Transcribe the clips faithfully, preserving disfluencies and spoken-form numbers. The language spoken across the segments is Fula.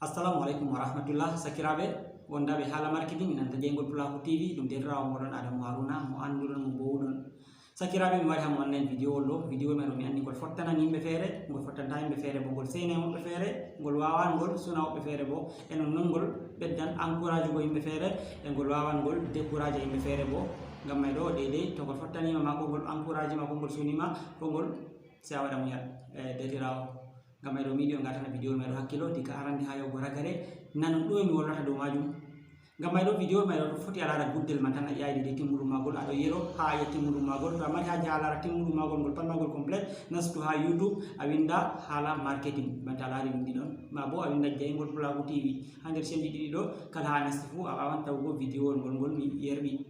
Assalamu alaikum wa rahmatullah. Sakiraaɓe wondaaɓe haala marketing, inanta jeyngol Pulaaku T V, ɗum deerɗiraawo mooɗon Adamu Haruna, mo annduɗon, mo mbowuɗon. Sakiraaɓe, mi wari haa mi wanna en video ɗo. Video may ɗo mi anndi ngol fottanani yimɓe feere, ngol fottanta yimɓe feere bo, ngol seyna woɓɓe feere, ngol wawan ngol suna woɓɓe feere bo. E non non ngol ɓeddan encourage go yimɓe feere, e ngol wawan ngol décourage yimɓe feere bo. Ngam may ɗo, deydey to ngol fottaniima ma, ko ngol encourage ma, ko ngol sunima, ko ngol, sey a waɗa muñal, e, deerɗiraawo. Ngam may ɗo mi yiɗi on ngatana video may ɗo hakkilo, diga arande haa yahugo ragare, nanon ɗume mi wolwata dow majum. Ngam may ɗo video may ɗo to foti a laara guddel man tan, a yi'ay deydey timmuɗum magol, a ɗo yelo haa a yi'a timmuɗum magol. To a mari haaje haa a laara timmuɗum magol, ngol pat magol complet, nastu haa YouTube, a winda haala marketing, banta a laari windi ɗon. Ma bo a winda jeyngol Pulaaku T V. Haa nder chaîne ji ɗiɗi ɗo, kala haa a nasti fuu, a wawan tawugo video ngol, ngol mi yerɓi.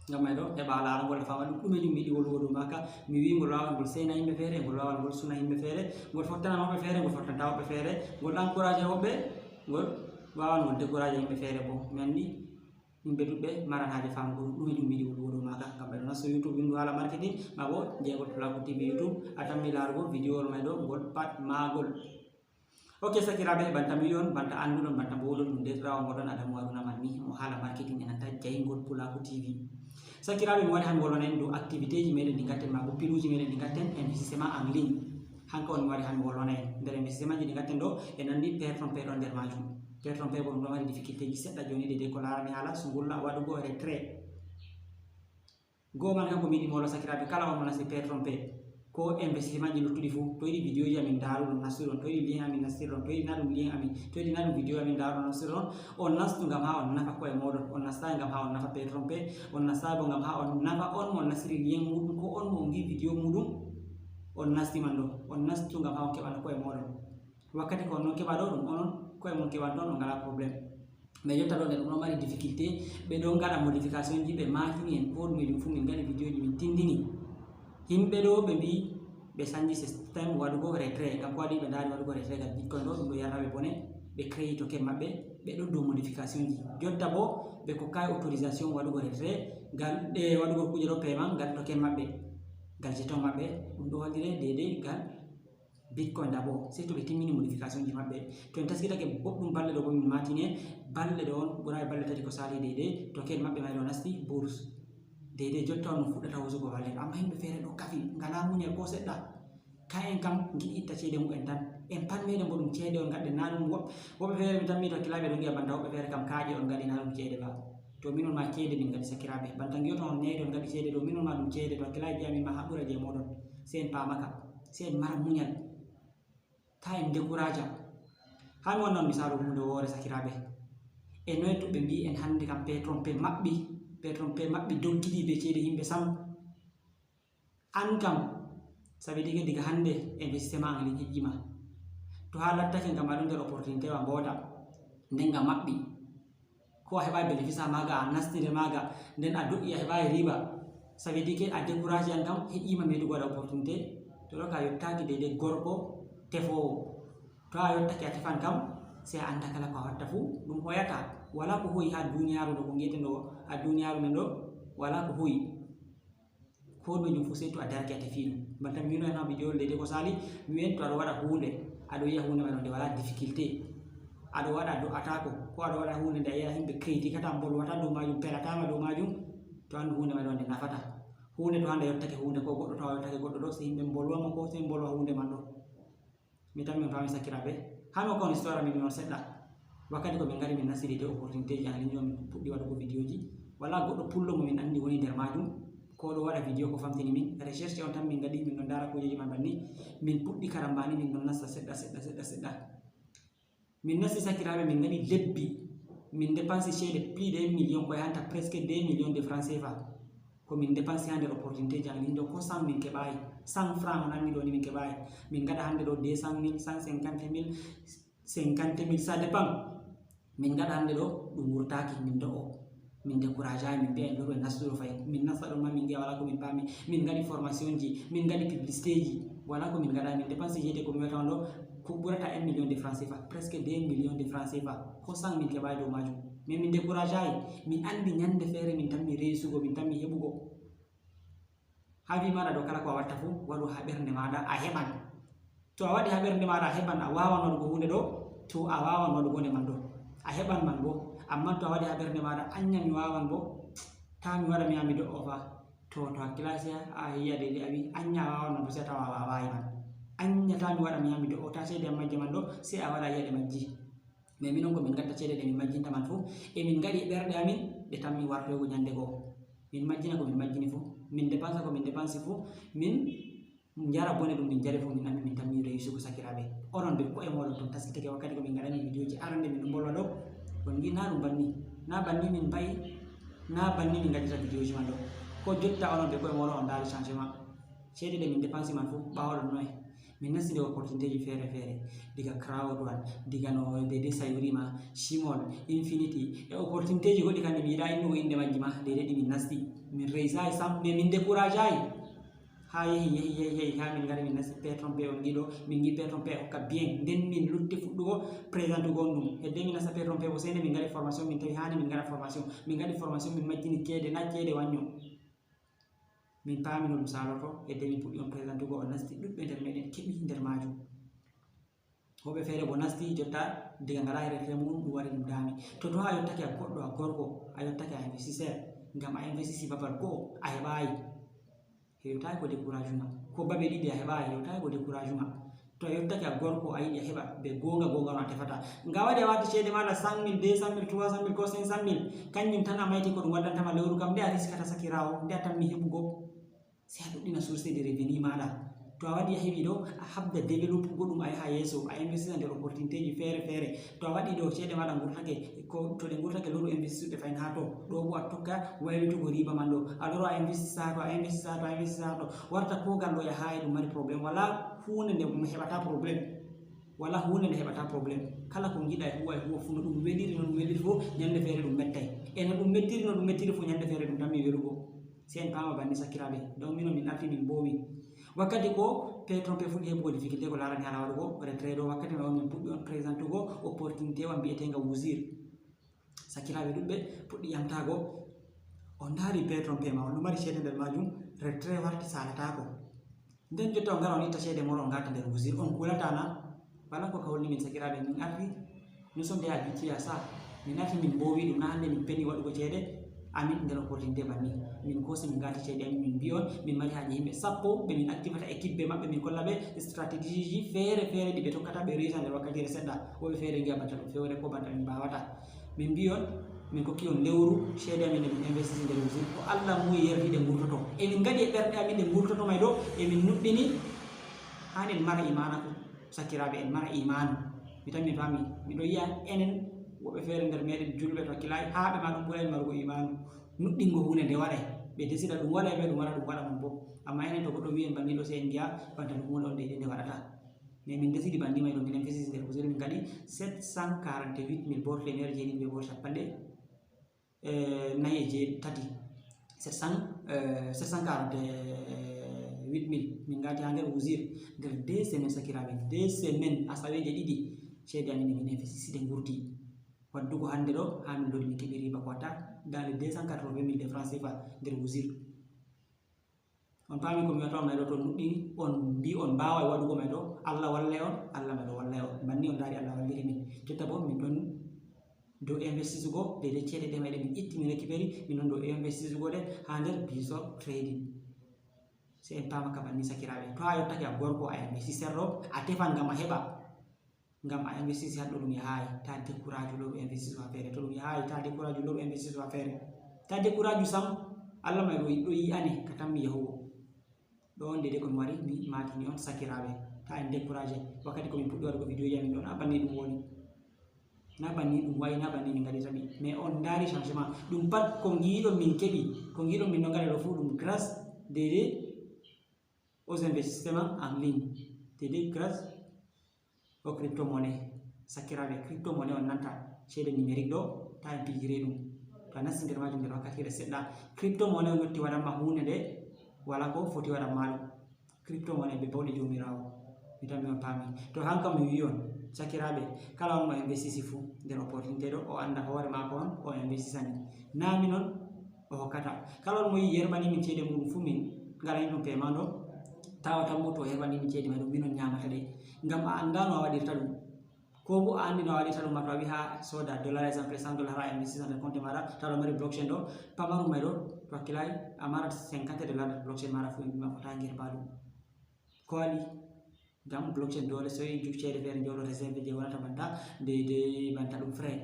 Ngam may ɗo, heɓa a laara ngol, a faama ɗum ɗume jum mi yiɗi wolwugo dow maaka. Mi wi'i ngol wawan ngol seyna yimɓe feere, ngol wawan ngol suna yimɓe feere, ngol fottana woɓɓe feere, ngol fottanta woɓɓe feere, ngol encourage woɓɓe, ngol wawan ngol décourage yimɓe feere bo. Mi anndi yimɓe ɗuɗɓe maran haaje faamugo ɗum ɗume jum mi yiɗi wolwugo dow maaka. Ngam may ɗo, nastu YouTube, windu haala marketing, ma bo jeyngol Pulaaku T V YouTube, a tammi laarugo video may ɗo, ngol pat magol. Ok, sakiraaɓe, banta mi wi'i on, banta annduɗon, banta mbowuɗon, ɗum deerɗiraawo mooɗon Adamu Haruna man ni, mo haala marketing e nanta jeyngol Pulaaku T V. Sakiraaɓe, mi wari haa mi wolwana en dow activité ji meɗen ɗi ngatten, ma bo piluuji meɗen ɗi ngatten, investissement en ligne. Hanka on mi wari haa mi wolwana en. Nder investissement ji ɗi ngatten ɗo, e nandi perte trompée ɗon nder majum. Perte trompée bo ɗum ɗo mari difficulté ji seɗɗa jooni, deydey ko laarani haala sungulla waɗugo retrait. Goo man kam ko mi yiɗi mi wolwa, sakiraaɓe, kala on mo nasti perte trompée, ko investissement ji luttuɗi fuu, to yiɗi video ji amin ndaaruɗon nastuɗon, to yiɗi lien amin nastirɗon, to yiɗi na ɗum lien amin, to yiɗi na ɗum video amin ndaaruɗon nastuɗon, on nastu ngam haa on nafa ko'e mooɗon, on nastaay ngam haa on nafa perte trompée, on nastaay bo ngam haa on nafa on mo on nastiri lien muuɗum, ko on mo on ngi'i video muuɗum, on nasti man ɗo, on nastu ngam haa on keɓana ko'e mooɗon. Wakkati ko on non keɓa ɗo, ɗum onon ko'e mon keɓanto on, on ngalaa problème. Mais jotta ɗo nde ɗum ɗo mari difficulté, ɓe ɗo ngaɗa modification ji, ɓe maatini en ko ɗume ɗum fuu, min ngaɗi video ji, min tindini. Yimɓe ɗo ɓe mbi'i ɓe sanji système waɗugo retrait, ngam ko waɗi ɓe ndaari waɗugo retrait ngal Bitcoin ɗo, ɗum ɗo yarna ɓe bone, ɓe créé token maɓɓe, ɓe ɗo dow modification ji. Jotta bo ɓe kokkaay autorisation waɗugo retrait ngal, e waɗugo kuuje ɗo paiement ngal token maɓɓe, ngal jeton maɓɓe, ɗum ɗo waɗire deydey ngal Bitcoin d'abord, sey to ɓe timmini modification ji maɓɓe. To en taskitake boɗɗum balɗe ɗo bo min maatine, balɗe ɗo on ɓuraay balɗe tati ko saali deydey, token maɓɓe may ɗo nasti bourse. Deydey jotta on no fuɗɗata hoosugo valeur. Amma yimɓe feere ɗo kafi, ngalaa muñal ko seɗɗa. Ka'en kam ngiɗi itta ceede mu'en tan. En pat meɗen bo ɗum ceede on ngaɗɗen, na ɗum woɓ-, woɓɓe feere mi tammi to kilaaɓe ɗo ngi'a banta woɓɓe feere kam kaaƴe on ngaɗi, na ɗum ceede ba. To minon ma ceede min ngaɗi, sakiraaɓe. Banta ngi'oton on neeɗon ngaɗi ceede ɗo, minon ma ɗum ceede, to hakkilaaji amin ma haa ɓura jey mooɗon. Sey en paamaka, sey en mara muñal. Taa en découragea. Haa mi wanna on misaalu huunde woore, sakiraaɓe. E noy to ɓe mbi'i en hannde kam perte trompée maɓɓi, perte trompée maɓɓi, doggidi bee ceede yimɓe sam. An kam, ça veut dire que diga hannde investissement en ligne heƴƴiima. To haa lattake ngam aɗa nder opportunité wa mboota, nden nga maɓɓi. Ko a heɓaay bénéfice haa maaga, a nasti nder maaga, nden a do'i a heɓaay riba. Ça veut dire que a découragé an kam, heƴƴiima meeɗugo waɗa opportunité. To ɗo ka yottaaki deydey gorko tefoowo. To a yottake a tefan kam, sey a annda kala ko a watta fuu, ɗum hoyataa. Walaa ko hoyi haa duniyaaru ɗo ko ngi'eten ɗo, haa duniyaaru men ɗo, walaa ko hoyi. Ko ɗume ɗum fuu sey to a darake a tefi ɗum. Banta mi wi'no en haa video deydey ko saali, mi wi'en to aɗo waɗa huunde, aɗo yi'a huunde may ɗo nde walaa difficulté. Aɗo waɗa a do'ataako, ko aɗo waɗa huunde nde a yi'a yimɓe critiquata, mbolwata dow maajum, pelataama dow maajum, to anndu huunde may ɗo nde nafataa. Huunde to hannde yottake huunde ko goɗɗo, to a yottake goɗɗo ɗo, sey yimɓe mbolwa mo ko sey mbolwa huunde man ɗo. Mi tammi on faami sakiraaɓe. Haa mi hokka on histoire amin non seɗɗa. Wakkati ko min ngari min nasti deydey opportunité ji en ligne, min puɗɗi waɗugo video ji. Walaa goɗɗo pullo mo min anndi woni nder maajum. Ko ɗo waɗa video ko famtini min. Recherche on tan min ngaɗi, min ɗon ndaara kuujeji man banni. Min puɗɗi karambani, min ɗon nasta seɗɗa, seɗɗa, seɗɗa, seɗɗa. Min nasti sakiraaɓe, min ngaɗi lebbi. Min dépense ceede plus de un million, ko yahanta presque deux millions de francs C F A. Ko min dépense haa nder opportunité ji en ligne ɗo, ko cent min keɓaay. Cent francs o nanmi ɗo ni min keɓaay. Min ngaɗa hannde ɗo deux cent mille, cent cinquante mille, cinquante mille, ça dépend. Min ngaɗa hannde ɗo ɗum wurtaaki, min do'o. Min découragé, min mbi'a en ɗo ɗo en nastuɗo fay. Min nasta ɗon ma min ngi'a walaa ko min paami. Min ngaɗi formation ji, min ngaɗi publicité ji. Walaa ko min ngaɗaay, min dépense ji de ko mi wi'ata on ɗo, ko ɓurata un million de francs C F A, presque deux millions de francs C F A. Ko cent min keɓaay dow maajum. Mais min découragé, mi anndi ñande feere min tammi reesugo, min tammi heɓugo. Haa wi maaɗa ɗo kala ko a watta fuu, waɗu haa ɓernde maaɗa a heɓan. To a waɗi haa ɓernde maaɗa a heɓan, a waawan waɗugo huunde ɗo, To a wawan waɗugo nde man ɗo, a heɓan man bo, amma to a waɗi ha ɓernde maɗa, anya mi wawan bo, ta mi waɗa mi yaha mi do'o fa. To, to hakkilasi a yiya dede a wi anya a wawan man bo, sai a tawa a wawayi man. Anya ta mi waɗa mi yaha mi do'o, ta cede am majje man ɗo, sai a waɗa a yiya ɗe majji. Mais minon ko min gatta cede ɗe min majjinta man fu, e min gaɗi ɓerɗe amin ɗe tammi wartoygo nyande goo. Min majjina ko min majjini fu, min dépensa ko min dépensi fu, min jara bone ɗum min jari fu, min ami min tammi reyusugo sakiraɓe. Onon be ko'e moɗon ton taskitake wakkati ko min gaɗani vidéo ji arande min ɗum bolwa ɗo. On ngi na ɗum banni, na banni min mba'i, na banni min gaɗita vidéo ji man ɗo. Ko jotta onon be ko'e moɗon on ndaari changement. Cede ɗe min dépensi man fu ɓawo ɗon noye? Min nasti nder opportunité ji feere feere, diga crowd one, diga no dede saywrima, shimol, infinity, e opportunité ji goɗɗi kandi mi yiɗa innugo inde majji ma, dede ɗi min nasti. Min reysayi sam, mais min décourageayi. Ha yehi yehi yehi yehi ha min ngari min nasti Petron P, on ngiɗo min ngi Petron P hokka bien, nden min lutti fuɗɗugo présentugo on ɗum. Hedde min nasta Petron P bo, sey nde min ngari formation, min tawi hani min ngara formation, min ngari formation, min majjini cede, na cede wanyo. Min paami no ɗum saalorto, hedde min puɗɗi on présentugo, on nasti ɗuɗɓe nder meɗen keɓi nder majum. Woɓɓe feere bo nasti jotta, diga ngara e retraite muɗum ɗum wari ɗum dami. To to a yottake a goɗɗo, a gorko, a yottake a investisseur, ngam a investisi babal go'o a heɓayi, hewtayi ko découragement. Ko babe ɗiɗi a heɓayi, hewtayi ko découragement. To a yottake a gorko a yiɗi a heɓa be gonga gonga no a tefata. Nga waɗi a wati cede maɗa cent mille, deux cent mille, trois cent mille ko cinq cent mille, kanjum tan a mayti ko ɗum waddantama lewru kam, nde a riskata sakirawo, nde a tammi heɓugo. Sey a ɗuɗɗina source de revenu maɗa. To a waɗi a heɓi ɗo, a habda développugo ɗum, a yaha yeeso, a investisa nder opportunité ji feere feere. To a waɗi ɗo, ceede maɗa ngurtake, ko to ɗe ngurtake loro investir ɗe fayin ha to. Ɗo bo a tokka waylitugo riba man ɗo. A loro a investisa ha to, a investisa ha to, a investisa ha to. Warta ko gal ɗo yahayi ɗum mari problème. Wala huunde nde heɓata problème. Wala huunde nde heɓata problème. Kala ko ngiɗa e huwa e huwa fu no ɗum weliri, no ɗum weliri fu, nyande feere ɗum mettay. E no ɗum mettiri, no ɗum mettiri fu, nyande feere ɗum tammi welugo. Sey en paama banni sakiraaɓe. Donc minon min arti min mboowi. Wakkati ko Petron P fuɗɗi heɓugo difficulté ko laarani haala waɗugo retrait ɗo, wakkati man on min puɗɗi on présentugo opportunité wa mbiyeteenga Wuzir. Sakiraaɓe ɗuɗɓe puɗɗi yamtaago. On ndaari Petron P ma, on ɗo mari ceede nder majum, retrait warti saalataako. Nden jotta on ngara on itta ceede mon on ngata nder Wuzir, on kulata na? Wala ko ka holli min sakiraaɓe, min arti, nous sommes des habitués à ça. Min arti min mboowi ɗum, na hande min peni waɗugo ceede amin nder opportunité banni. Min koosi min ngati ceede amin, min mbi on min mari haaje yimɓe sappo ɓe min activata équipe be maɓɓe, min kolla ɓe stratégie ji feere feere ɗi ɓe tokkata ɓe réussir nder wakkatire seɗɗa. Woɓɓe feere ngiya banta ɗum fewre ko banta min mbawata. Min mbi on, min kokki on lewru, ceede amin ɗe min investisi nder Wuzir, ko Allah muuyi yerdi ɗe ngurtoto. E min ngaɗi e ɓerɗe amin ɗe ngurtoto may ɗo, e min nuɗɗini, haa en mara imaanaku, sakiraaɓe, en mara imaanu. Mi tan mi faami, miɗo yi'a enen woɓɓe feere nder meɗen julɓe to hakkilaayi, haa ɓe ma ɗum ɓuray marugo imaanu. Nuɗɗingo huunde nde waɗay, ɓe desida ɗum waɗay, ɓe ɗum waɗa, ɗum waɗa mum bo. Amma enen to goɗɗo wi'i en banni ɗo, sey en ngi'a banta ɗum huunde on nde, nde waɗata. Mais min desidi banni may ɗo, min investisi nder Wuzir, min ngaɗi sept cent quarante-huit mille, bor teemeɗɗe jeeɗiɗi be bor cappanɗe, eh, nayi e jeetati. Sept cent, eh, sept cent quarante-huit mille min ngati haa nder Wuzir nder deux semaines, sakiraaɓe. Deux semaines, asaweeje ɗiɗi, ceede amin ɗe min investisi ɗe ngurti. Waddugo hande ɗo, haa min lori min keɓi riba ko watta dans les deux cent quatre-vingt mille de francs C F A nder Wuzir. On paami ko mi wiyata on may ɗo, to nuɗɗini, on mbi on mbaaway waɗugo may ɗo, Allah wallay on, Allah may ɗo wallay on. Banni on ndaari Allah walliri min. Jotta bo min ɗon dow investisugo, deydey ceede ɗe may ɗe min itti, min récupéri, min ɗon dow investisugo ɗe haa nder Bisor Trading. Sey en paama ka banni, sakiraaɓe. To a yottake a gorko, a investisseur ɗo, a tefan ngam a heɓa. Ngam a investisi haɗɗo ɗum yahaay, ta décourage loro investisi ha feere. To ɗum yahaay, ta décourage loro investisi ha feere. Ta décourage sam, Allah may ɗo, ɗo yi'ane ka tammi yahugo. Ɗo on dede ko mi wari, mi maatini on sakiraaɓe. Ta en décourage. Wakkati ko min puɗɗi waɗugo vidéo ji amin ɗo, na banni ɗum woni. Na banni ɗum wayi, na banni min ngaɗirta ɗi. Mais on ndaari changement. Ɗum pat ko ngiɗon min keɓi, ko ngiɗon min ɗo ngaɗa ɗo fuu ɗum grâce dede aux investissements en ligne. Dede grâce o crypto-monnaie, sakiraaɓe, crypto-monnaie on nanta ceede numérique ɗo, ta en pijire ɗum. To a nasti nder majum nder wakkatire seɗɗa, crypto-monnaie on yotti waɗan ma huunde nde wala ko foti waɗan ma ɗum. Crypto-monnaie be bawɗe Joomiraawo. Mi tammi on paami. To hankam mi wi'i on, sakiraaɓe, kala on mo investisi fu nder opportunité ɗo, o anda hoore maako on o investisani. Na min on o hokkata. Kala on mo yi'i yerɓani min ceede muɗum fu, min ngaɗani ɗum paiement ɗo, tawa tan mo to o yerɓani min ceede may ɗum, min on nyaamata ɗe. Ngam a anda no a waɗirta ɗum. Boobu a anndi no a waɗirta ɗum ma, to a wi ha sooda dollar, exemple cent dollar ha investir nder compte maɗa, tawa ɗo mari blockchain ɗo, pamarum may ɗo, to a kilay a marat cinquante dollar nder blockchain maɗa fu, en mbima fota nder ba ɗum. Ko waɗi? Ngam blockchain dole soy juk ceede feere jooɗo réserve je wonata banta de, de banta ɗum frais.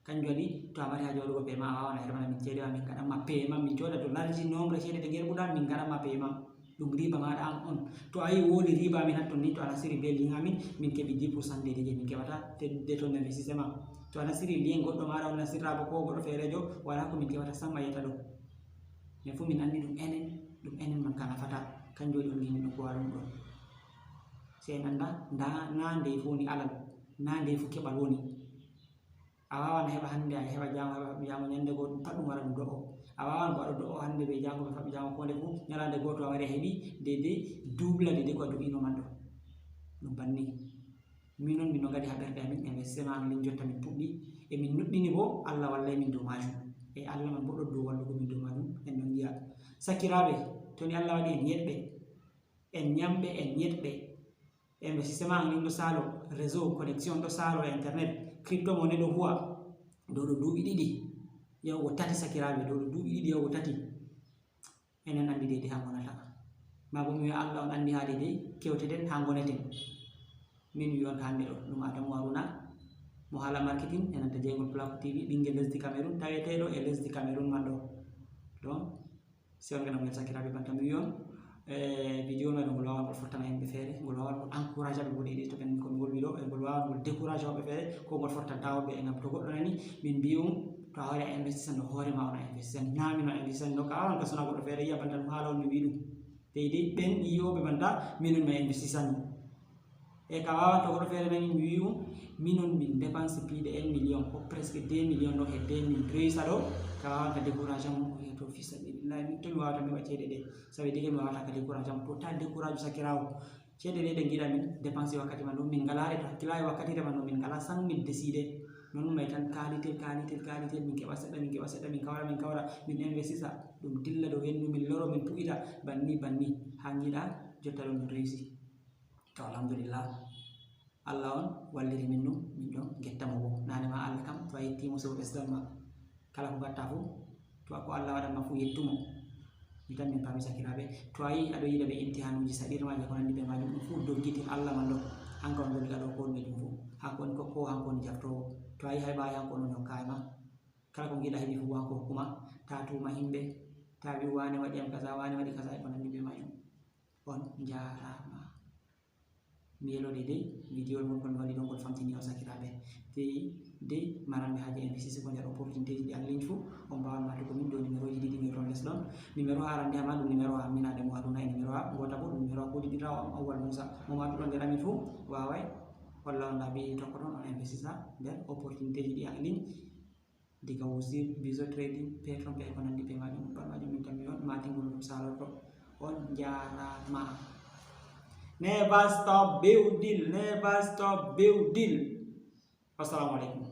Kanjum waɗi to a mari haaje waɗugo paiement a wawan a heɓana min ceede ma, min ngaɗan ma paiement, min jooɗa to large nombre ceede de ngerɓuɗa, min ngaɗan ma paiement. Ɗum riba maɗa an on. To a yi wodi riba amin hatton ni, to a nastiri be lien amin, min keɓi dix pour cent de, de je min keɓata de, de ton investissement. To a nastiri lien goɗɗo maɗa on nastirta bo ko goɗɗo feerejo, wala ko min keɓata sam a yetta ɗo. Mais fu min anndi ɗum enen, ɗum enen man ka nafata. Kanjum waɗi on ngiimi ɗum ko waɗa ɗum ɗo. Sey en annda nda na ndey fu woni alal, na ndey fu keɓal woni. A wawan a heɓa hannde, a heɓa jaango, a heɓa jaango, ñande goo ɗum pat ɗum wara ɗum do'o. A wawan bo a ɗo do'o hannde be jaango, be faɓɓi jaango, ko nde fu ñalaande gooto a wari a heɓi deydey dubla deydey ko a do'ino man ɗo. Ɗum banni. Minon min no ngadi ha ɓerɗe amin, investissement amin jotta min puɗɗi, e min nuɗɗini bo, Allah wallay min dow majum. E Allah man bo ɗo dow wallugo min dow majum, en ɗon ngi'a. Sakiraaɓe, to ni Allah waɗi en yeɗɓe, en ñamɓe, en yeɗɓe, investissement amin ɗo saalo, réseau, connexion ɗo saalo e internet, crypto monnaie ɗo huwa, dow ɗo duuɓi ɗiɗi yahugo tati, sakiraaɓe, dow ɗo duuɓi ɗiɗi yahugo tati. Enen anndi deydey ha ngonata. Ma bo mi wi'a Allah on anndi ha deydey kewteten ha ngoneten. Min wi on ka hannde ɗo, ɗum Adamu Haruna, mo haala marketing, e nanta jeyngol Placo T V, ɓinngel lesdi Cameroun, taweteeɗo e lesdi Cameroun man ɗo. Donc, si on ngena ngel sakiraaɓe banta mi wi on, eh, vidéo meɗen ngol wawan ngol fottana yimɓe feere, ngol wawan ngol encourage ɓe bo deydey to ɓen ko ngol wi ɗo, e ngol wawan ngol décourage woɓɓe feere, ko ngol fottanta woɓɓe e ngam to goɗɗo nani, min mbi um, to a wari a investisan no hoore ma on a investisan, na min on a investisan, no ka wawan ka sona goɗɗo feere yi'a banta ɗum haala on mi wi ɗum. Deydey ɓen yi'ooɓe banta minon mi a investisan. E ka wawan to goɗɗo feere nani mi wi um, minon min dépense plus de un million, ko presque deux millions ɗo e deux mille réussir ɗo, ka wawan ka décourage mo, o wi'a to fi sabilillahi, min to mi wawata mi waɗa ceede ɗe, ça veut dire que mi wawata ka décourage mo, to ta décourage sakiraawo. Ceede ɗe ɗe ngiɗa min dépense wakkati man ɗo, min ngala ɗe to hakkilaaji wakkati man ɗo, min ngala san min décidé. Non may tan kaalitel, kaalitel, kaalitel, min keɓa seɗɗa, min keɓa seɗɗa, min kawra, min kawra, min investisa, ɗum dilla dow hendu, min loro, min pu'ita, banni, banni, ha ngiɗa jotta ɗo min réussi. To alhamdulillah, Allah on walliri min ɗum, min ɗon ngetta mo bo. Nane ma Allah kam, to a yetti mo, sey o ɓesdan ma. Kala ko ngatta fu, to a ko Allah waɗan ma fu, yettu mo. Mi tan min paami sakiraaɓe, to a yi aɗo yiɗa ɓe imtihanuuji saɗirma je ko nanndi be majum, ɗum fu doggitin Allah man ɗo. Hanko on woni gaɗoowo ko ɗume ɗum fu. Hanko woni kokkoowo, hanko woni jaftoowo. To a yi hay ɓaawi hanko on woni hokkaay ma. Kala ko ngiɗa heɓi fu, hanko hokku ma. Ta tuuma himɓe, ta wi waane waɗi am kaza, waane waɗi kaza e ko nanndi be majum. On njaaraama. Mi yelo deydey, vidéo mon kon waɗi ɗon, ngol famtini on sakiraaɓe. Deydey maranɓe haaje investissement ko nder opportunité ji ɗi en ligne fu, on mbaawan matugo min dow numéro ji ɗiɗi ngel ɗon les ɗon. Numéro arande ma ɗum numéro am min Adamu Haruna, e numéro a ngoota bo ɗum numéro a kuuɗiɗirawo am Awwal Musa. Mo matuɗon nder amin fu, waway walla on laabi tokkoton on investisa nder opportunité ji ɗi en ligne. Diga Wozur, Bizo Trading, Petron, pe ko nanndi be majum, ɗum pat majum min tan mi on matingol ɗum salorto. On njaaraama. Never stop building, never stop building. Assalamu alaikum.